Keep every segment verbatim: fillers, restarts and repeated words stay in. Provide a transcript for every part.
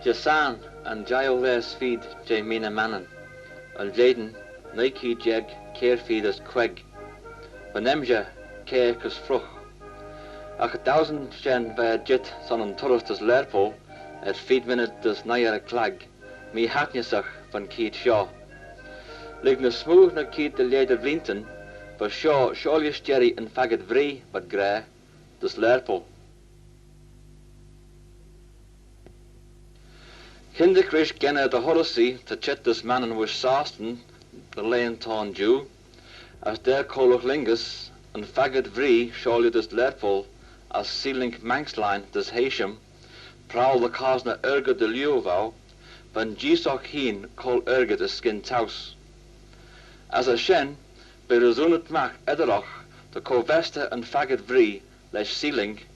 Jesarn, yn jeihoo laa s'feed jeh Mee ny Mannin, yn vlein nuy keead jeig kiare feed as queig, va'n emshir cairk as fliugh. Agh dauesyn shen va er jeet son yn turrys dys Lerpoyl er feed minnid dys nuy er y chlag, mee-aignysagh va'n cheayrt shoh. Lurg ny smoo na keead dy lieh dy vleeantyn, va shoh shiaulley s'jerree yn Phaggad Vree, v'ad gra, dys Lerpoyl. Kyndagh rish geddyn dy hurryssee ta çheet dys Mannin voish Sostyn dy lion t'ayn jiu, as deiyr Coaghlagh Lyngus, yn Phaggad Vree shiaulley dys Lerpoyl as seaylink Manxline dys Heysham, prowal dy chosney argid dy liooar vou, va'n jees oc hene coayl argid as skyn towse. As er shen, v'eh resoonit magh eddyr oc dy co-vestey yn Phaggad Vree lesh seaylink,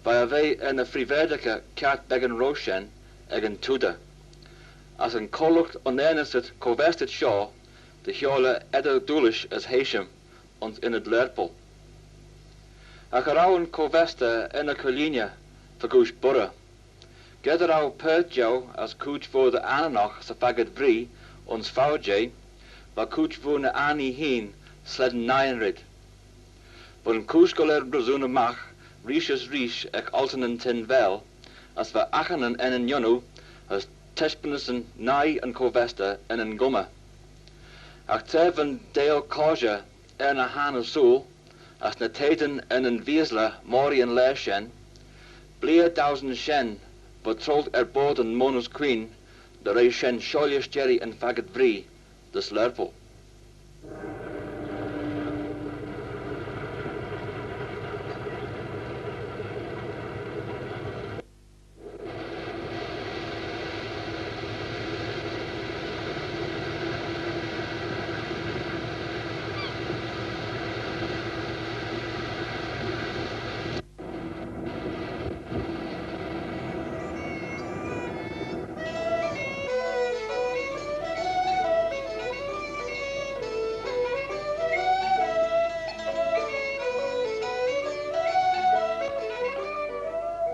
va er ve er ny freevedyr kiart beggan roish shen ec yn Tudor. As yn coaghlagh unnaneysit co-vestit shoh dy hiaulley eddyr Doolish as Heysham ayns ynnyd Lerpoyl. Agh cha row yn co-vestey er ny co-lieeney fegooish boirey. Ga dy row paart jeu as cooid vooar dy Anninagh 'sy Phaggad Vree ayns fow jeh, va cooid vooar ny Annee hene slane naiyn red. Va'n chooish goll er resooney magh reesht as reesht ec olteynyn Tinvaal, as va aghin yn ennym jannoo as taishbynnyssyn nuy yn co-vestey er nyn gummey. Agh tra va'n daill coshey er ny h-annee ersooyl, as ny teidyn er nyn veeasley moghrey yn laa shen, bleeah dauesyn shen va troailt er boayrd yn Mona's Queen dy re shen shiaulley s'jerree yn Phaggad Vree dys Lerpoyl.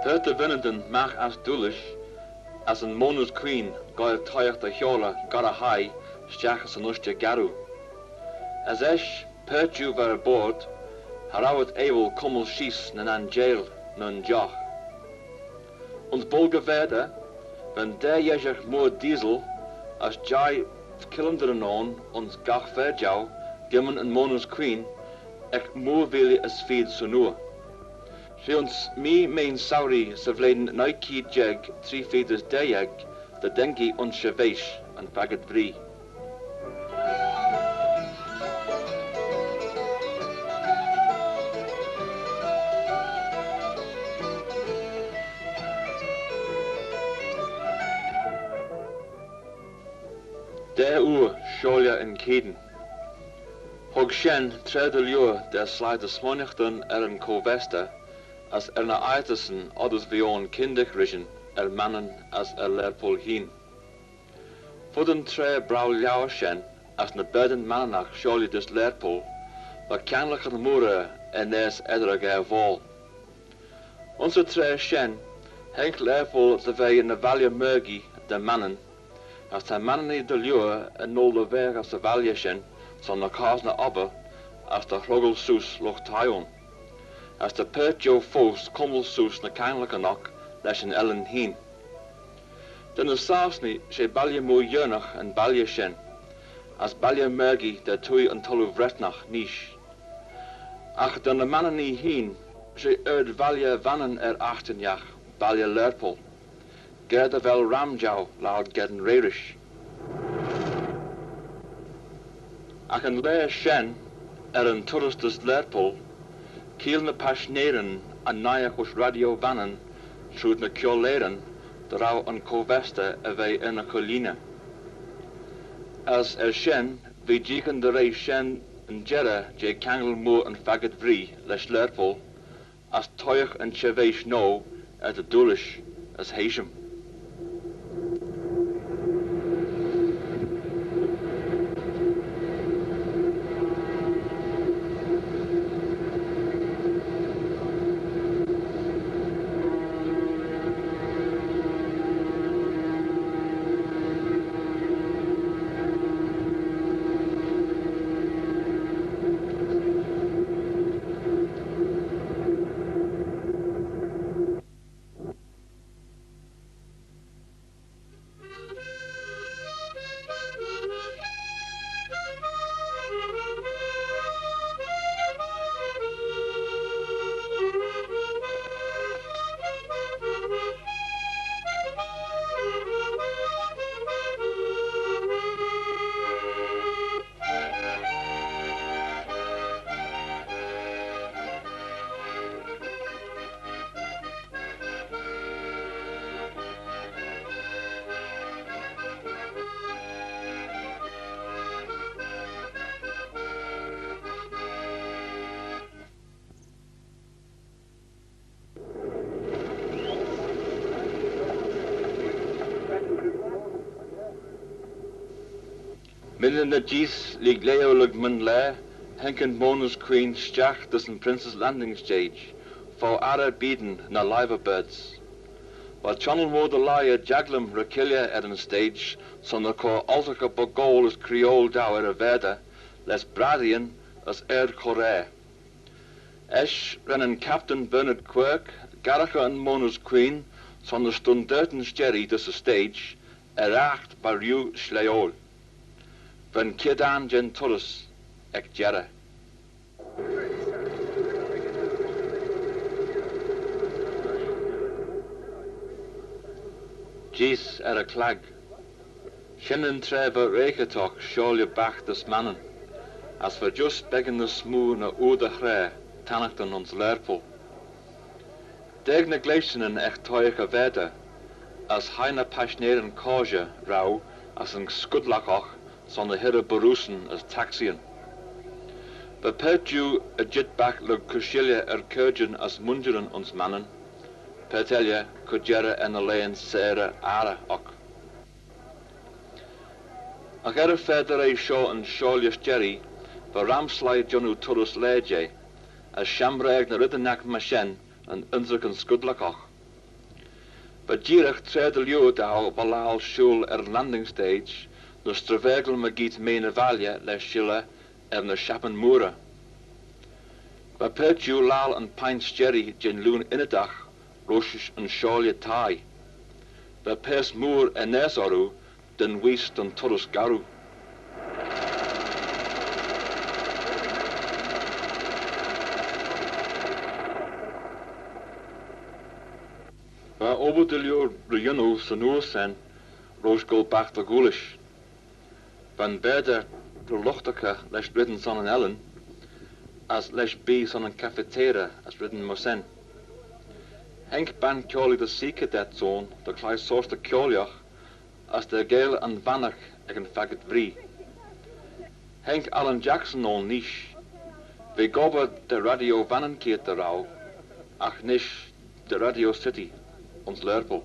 Paart dy vinnidyn magh ass Doolish, as yn Mona's Queen goaill toshiaght dy hiaulley gorra hie stiagh 'syn ushtey garroo. As eisht, paart jeu va er boayrd, cha row ad abyl cummal sheese nyn anjeeal na'n jough. Ayns bolg y vaatey, va'n daa yeshaght mooar diesel as jeih cyllindyryn ayn ayns gagh fer jeu, gimman yn Mona's Queen, ec mooar veeilley as feed 'syn ooir. She ayns Mee Mean Souree 'sy vlein nuy keead jeig tree feed as daa-yeig dy daink ee ayns shirveish yn Phaggad Vree. Daa oor shiaulley yn keayn. Hug shen traa dy liooar da sleih dy smooinaghtyn er yn co-vestey as er ny eiyartyssyn oddys ve ayn kyndagh rishyn er Mannin as er Lerpoyl hene. Fud yn traa braew liauyr shen as ny baatyn Manninagh shiaulley dys Lerpoyl, va kianglaghyn mooarey er n'aase eddyr y ghar voayl. Ayns y traa shen, haink Lerpoyl dy ve ny valley margee da Mannin, as ta Manninee dy liooar er n'gholl dy vaghey 'sy valley shen son ny cosney obbyr as dy hroggal seose lught-thie ayn, as ta paart jeu foast cummal seose ny kianglaghyn oc lesh yn ellan hene. Da ny Sostnee, she balley mooar Yernagh yn balley shen, as balley margee da twoaie yn Thalloo Vretnagh neesht. Agh da ny Manninee hene, she ard-valley Vannin er aght ennagh, balley Lerpoyl, ga dy vel ram jeu laccal geddyn rey rish. Agh yn laa shen, er yn turrys dys Lerpoyl, cheayll ny passineyryn yn naight voish Radio Vannin trooid ny kiaulleyderyn dy row yn co-vestey er ve er ny co-lieeney. As er shen, v'eh jeeaghyn dy re shen yn jerrey jeh kiangle mooar yn Phaggad Vree lesh Lerpoyl, as toshiaght yn shirveish noa eddyr Doolish as Heysham. Mychione ny jees lurg lhaih lurg munlaa, haink yn Mona's Queen stiagh dys yn Prince's Landing Stage, fo arrey beayn ny liver birds. Va Çhennal Mooar dy Leih er jaglym ry cheilley er yn stage son dy chur oltaghey boggal as creeoil daue er y vaatey, lesh brasseyyn as ard-choraa. Eisht ren yn Captan Bernard Quirk garraghey yn Mona's Queen son dy stundyrtyn s'jerree dys y stage, er aght by rieau sleioil. Va'n chied ayrn jeh'n turrys ec jerrey. Jees er y chlag. Shen yn traa va reaghit oc shiaulley back dys Mannin, as va just beggan ny smoo na oo dy hraa tannaghtyn ayns Lerpoyl. Daag ny gleashtanyn ec toshiaght y vaatey, as hie ny passeneyryn coshey roue as yn scudlagh oc son dy hirrey barroosyn as taxeeyn. Va paart jeu er jeet back lurg cur shilley er caarjyn as mooinjeryn ayns Mannin, paart elley cur jerrey er ny laghyn seyrey arrey oc. Agh er y fa dy row shoh yn shiaulley s'jerree, va ram sleih jannoo turrys laa jeh, as shamraag ny reddyn magh myr shen yn ynrican scudlagh oc. Va jeeragh traa dy liooar daue va laccal shooyl er yn landing stage, ny stravaigal mygeayrt mean y valley lesh shilley er ny shappyn mooarey. Va paart jeu laccal yn paink s'jerree jeh'n lhune ynnydagh roish yn shiaulley thie. Va paart mooar er n'aase orroo da'n wheeys da'n turrys garroo. Va obbyr dy liooar ry yannoo 'syn oor shen roish goll back dy Ghoolish. Va'n vaatey ry lughtaghey lesh reddyn son yn ellan, as lesh bee son yn cafeteria as reddyn myr shen. Haink band kiaullee dy Sea Cadets ayn dy chloie sorçh dy kiaulleeaght, as dy geill yn vannaght ec yn phaggad vree. Haink Alan Jackson ayn neesht. V'eh gobbragh da Radio Vannin keayrt dy row, agh nish da Radio City ayns Lerpoyl.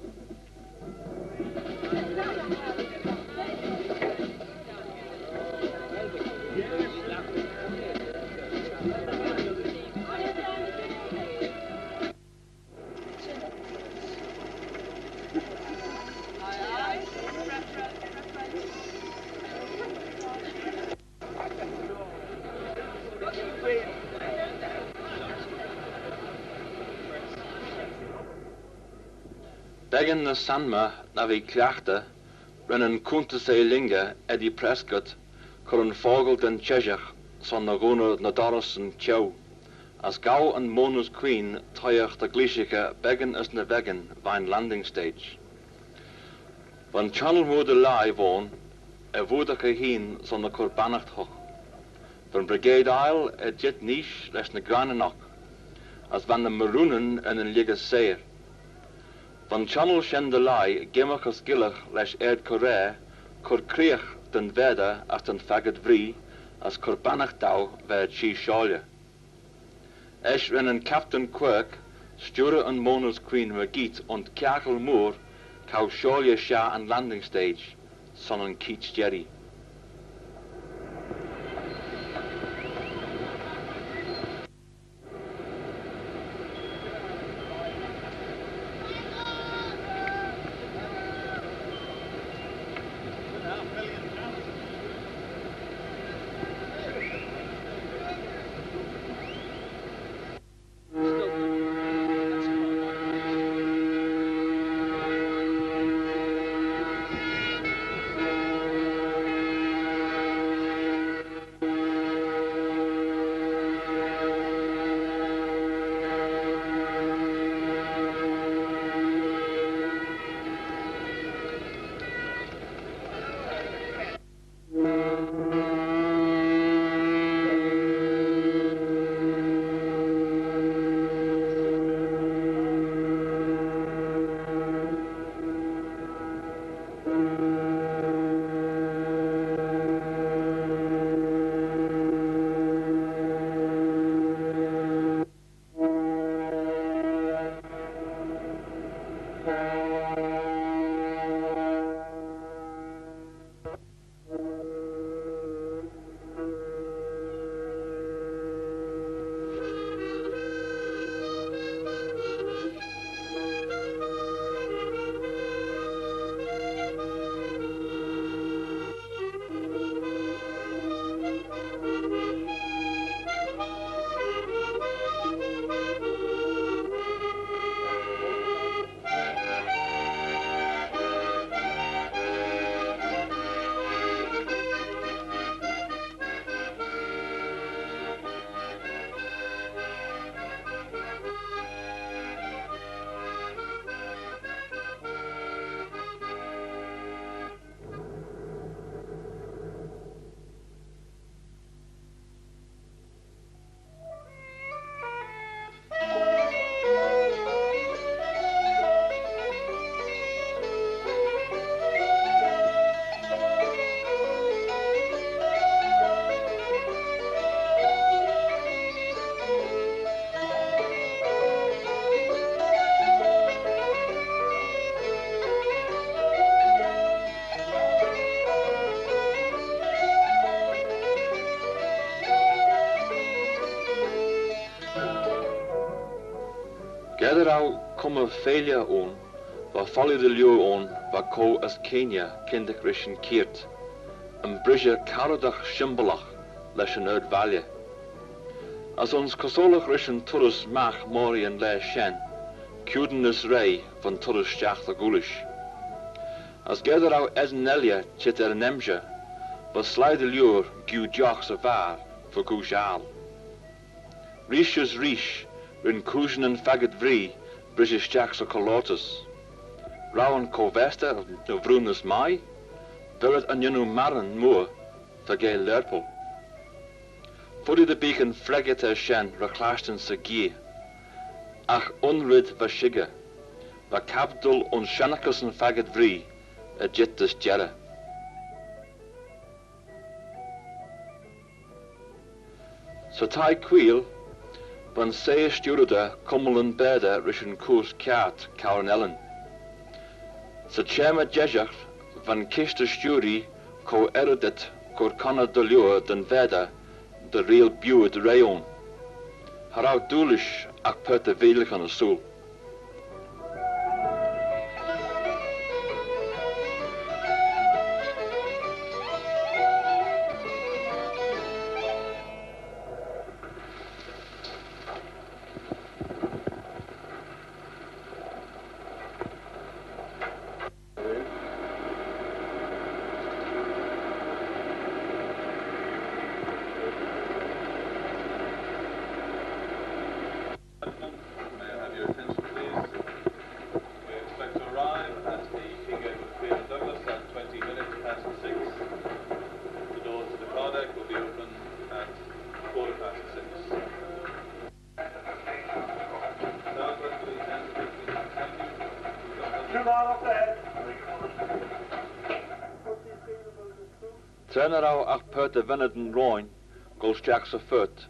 Beggan ny s'anmey nagh vee cliaghtey ren yn coontey soillinghey Eddie Prescott cur yn fockle da'n çheshaght son dy ghooney ny dorryssyn çheu, as ghow yn Mona's Queen toshiaght dy ghleashaghey beggan as ny veggan veih'n landing stage. Va'n Çhennal Mooar dy Leih v'ayn er voddagh eh hene son dy chur bannaght oc. Va'n Brigade Isle er jeet neesht lesh ny graihyn oc, as va ny maroonyn er nyn lhiggey seyr. Va'n Çhennal shen dy Leih gymmyrkey as gyllagh lesh ard-choraa cur creeaght da'n vaatey as da'n phaggad vree, as cur bannaght daue va er çhea shiaulley. Eisht ren yn Captan Quirk stiurey yn Mona's Queen mygeayrt ayns kiarkyl mooar, chow shiaulley shaghey yn landing stage son yn keayrt s'jerree. Dy row cummey feailley ayn, va foillee dy liooar ayn va coar as keayney kyndagh rish yn cheayrt, yn brishey carrooidagh shymbolagh lesh yn ard-valley. As ayns cosoylagh rish yn turrys magh moghrey yn laa shen, kiune as rea va'n turrys stiagh dy Ghoolish. As ga dy row eddin elley çheet er yn emshir, va sleih dy liooar giu jough 'sy vagher fegooish aggle. Reesht as reesht ren cooishyn yn phaggad vree brishey stiagh 'sy colloyrtys. Row yn co-vastyr ny vroonaghys mie? Vel red y yannoo marran mooar ta ghaa Lerpoyl? Foddee dy beagh yn phreggyrt er shen ry-chlashtyn 'sy gheay. Agh un red va shickyr. Va cabdil ayns shennaghys yn phaggad vree er jeet dys jerrey. 'Sy thie queeyl, va'n soie stiureyder cummal yn baatey rish yn course kiart Cour yn Ellan. 'Sy çhamyr deshaght, va'n kys dy stiurey co-earrooderys cur conney dy liooar da'n vaatey dy reayll bieauid reaghyn. Cha row Doolish agh paart dy veellaghyn ersooyl. May I have your attention, please? We expect to arrive at the King Edward Pier in Douglas at twenty minutes past six. The doors to the car deck will be open at quarter past six. Traa ny row agh paart dy vennydyn roin goll stiagh 'sy phurt,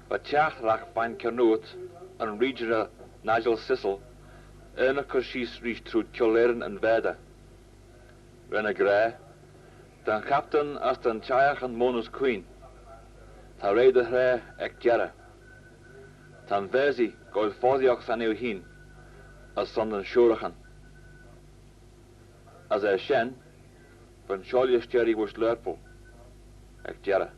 va çhiaghtin ragh Beinney Kernoat, yn reeshtyrey Nigel Sissel, er ny cur sheese reesht trooid kiolleyryn yn vaatey. Ren eh gra: "Da'n chaptan as da'n çhiaghtin monaghys quein, ta rea dy hraa ec jerrey. Ta'n veaisee goaill foddey oc 'syn iu hene as son da'n shuyraghyn." As er shen, va'n shoillar s'jerree voish Lerpoyl ec jerrey.